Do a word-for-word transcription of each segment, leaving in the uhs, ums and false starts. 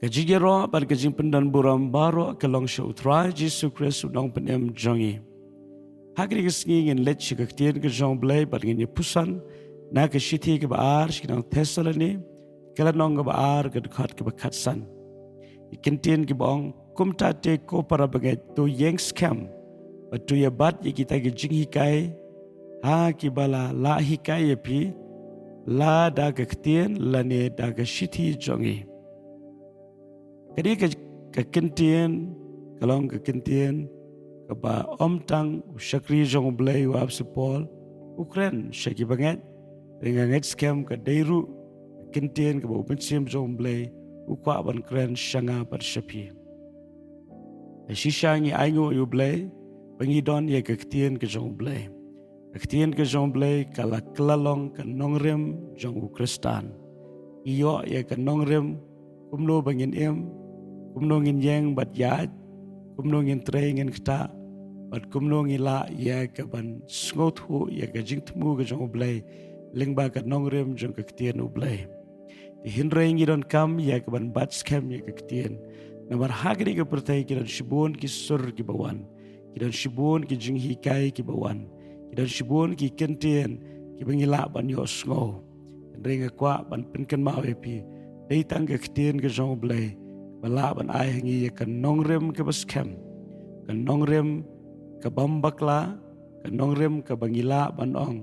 Ka jingïaroh bad ka jingpyndonburom baroh ka long sha U Trai Jisu Khrist, U Nongpynim jong ngi. Ha kane ka sngi ngin leit sha ka ktien ka jong U Blei bad ngin ïa puson na ka shithi kaba ar sha ki nong Thessaloni, ka lynnong kaba ar, ka dkhot kaba khatsan. Ki kyntien kiba ong kumta te, ko para bangeit, to ïeng skhem bad to ïa bat ïa kita ki jinghikai ha kiba la lah hikai ïa phi, la da ka ktien lane da ka shithi jong ngi. Kane ka, ka kyntien ka long ka kyntien kaba ym tang u shakri jong U Blei, u apostol Paul, u kren sha ki bangeit. Hynrei nga ngeit skhem ka dei ruh ka kyntien kaba U Mynsiem jong U Blei u kwah ban kren sha nga bad sha phi. Shisha ngi ainguh ïa U Blei ba ngi don ïa ka ktien ka jong U Blei. Ka ktien ka jong U Blei ka la kylla long ka nongrim jong u Khristan. Ngi ïoh ïa ka nongrim kumno ba ngin im, kumno ngin ïeng bad ïaid, kumno ngin trei ngin ktah, bad kumno ngi lah ïa ka ban sngewthuh ïa ka jingthmu ka jong U Blei lyngba ka nongrim jong ka ktien U Blei. Te hynrei ngi donkam ïa ka ban bat skhem ïa ka ktien. Namar ha kane ka pyrthei ki don shibun ki sur kiba wan, ki don shibun ki jinghikai kiba wan, ki don shibun ki kyntien kiba ngi lah ban ïohsngew. Hynrei nga kwah ban pynkynmaw ïa phi, dei tang ka ktien ka jong U Blei ba lah ban ai ha ngi ïa ka nongrim kaba skhem, ka nongrim ka bym bakla, ka nongrim kaba ngi lah ban ong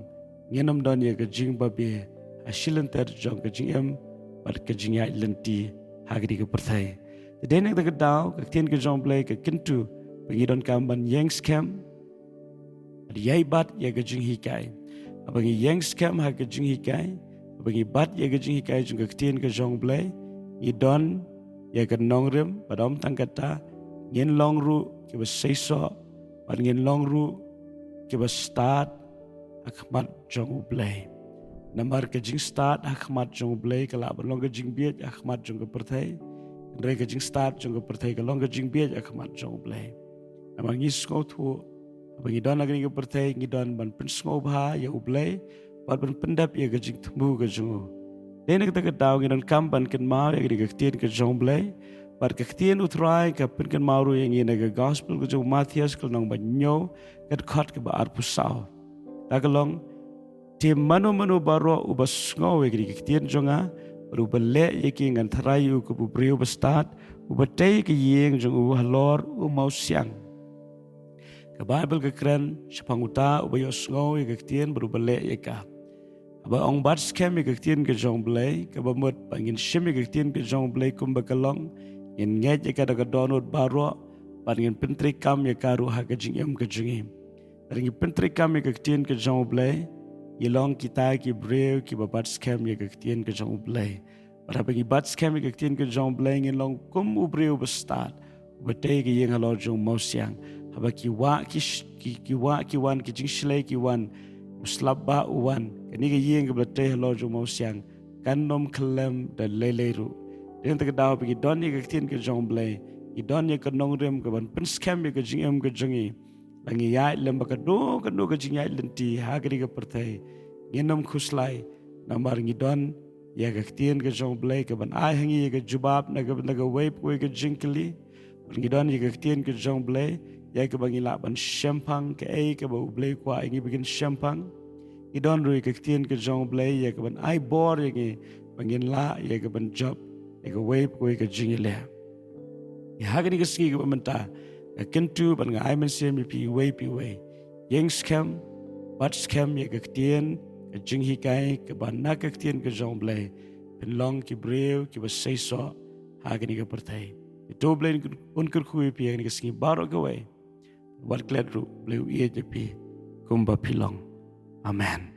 ngin ym don ïa ka jingbabe ha shilynter jong ka jingim bad ka jingïaid lynti ha kane ka pyrthei. Te dei na kata ka daw ka ktien ka jong U Blei ka kyntu ba ngi donkam ban ïeng skhem bad ïai bat ïa ka jinghikai. Haba ngi ïeng skhem ha ka jinghikai, haba ngi bat ïa ka jinghikai jong ka ktien ka jong U Blei, ngi don ïa ka nongrim, bad ym tang kata, ngin long ruh kiba seisoh bad ngin long ruh kiba stad ha khmat jong U Blei. Namar ka jingstad ha khmat jong U Blei ka lah ban long ka jingbieit ha khmat jong ka pyrthei. Hynrei ka jingstad jong ka pyrthei ka long ka jingbieit ha khmat jong U Blei. Namar ngi sngewthuh, haba ngi don ha kane ka pyrthei, ngi don ban pynsngewbha ïa U Blei bad ban pyndep ïa ka jingthmu ka jong u. Dei na kata ka daw ngi donkam ban kynmaw ïa kane ka ktien ka jong U Blei. Bad ka ktien U Trai ka pynkynmaw ruh ïa ngi na ka gospel ka jong u Mathaios, ka lynnong ba hynñiew, ka dkhot kaba arphew saw. Kata ka long, te mano mano baroh uba sngew ïa kane ka ktien jong nga bad uba leh ïa ki, ngan tharai ïa u kum u briew ba stad uba tei ïa ka ïing jong u halor u mawsiang. Ka Baibl ka kren shaphang uta uba ïohsngew ïa ka ktien bad uba leh ïa ka. Haba ong bat skhem ïa ka ktien ka jong U Blei, kaba mut ba ngin shim ïa ka ktien ka jong U Blei kumba ka long, ngin ngeit ïa ka da ka dohnud baroh, bad ngin pyntreikam ïa ka ruh ha ka jingim ka jong ngi. Lada ngi pyntreikam ïa ka ktien ka jong U Blei, ngi long kita ki briew kiba bat skhem ïa ka ktien ka jong U Blei. Bad haba ngi bat skhem ïa ka ktien ka jong U Blei, ngin long kum u briew ba stad uba tei ïa ka ïing halor jong u mawsiang. Haba ki wah ki sh-, ki, ki wah ki wan, ki jingshlei ki wan, u slap bah u wan, kane ka ïing kaba la tei halor jong u mawsiang kan ym khyllem da lei lei ruh. Dei na kata ka daw ba ngi don ïa ka ktien ka jong U Blei, ngi don ïa ka nongrim ka ban pynskhem ïa ka jingim ka jong ngi. Ba ngi ïaid lem bad kano kano ka jingïaid lynti ha kane ka pyrthei, ngin ym khuslai, namar ngi don ïa ka ktien ka jong U Blei ka ban ai ha ngi ïa ka jubab na ka, na kawei pa kawei ka jingkylli. Bad ngi don ïa ka ktien ka jong U Blei ïa kaba ngi lah ban shemphang kaei kaba U Blei u kwah ïa ngi ba ngin shemphang. Ngi don ruh ïa ka ktien ka jong U Blei ïa ka ban ai bor ïa ngi ba ngin lah ïa ka ban jop ïa kawei pa kawei ka jingïaleh. Ïa ha kane ka sngi kaba mynta, nga kyntu bad nga ai mynsiem ïa phi iwei pa iwei, ïeng skhem, bat skhem ïa ka ktien ka jinghikai kaba na ka ktien ka jong U Blei, phin long ki briew kiba seisoh ha kane ka pyrthei. Ïa to U Blei un kyrkhu ïa phi ha kane ka sngi baroh kawei. Wat klet ruh, U Blei u ïeit ïa phi kumba phi long. Amen.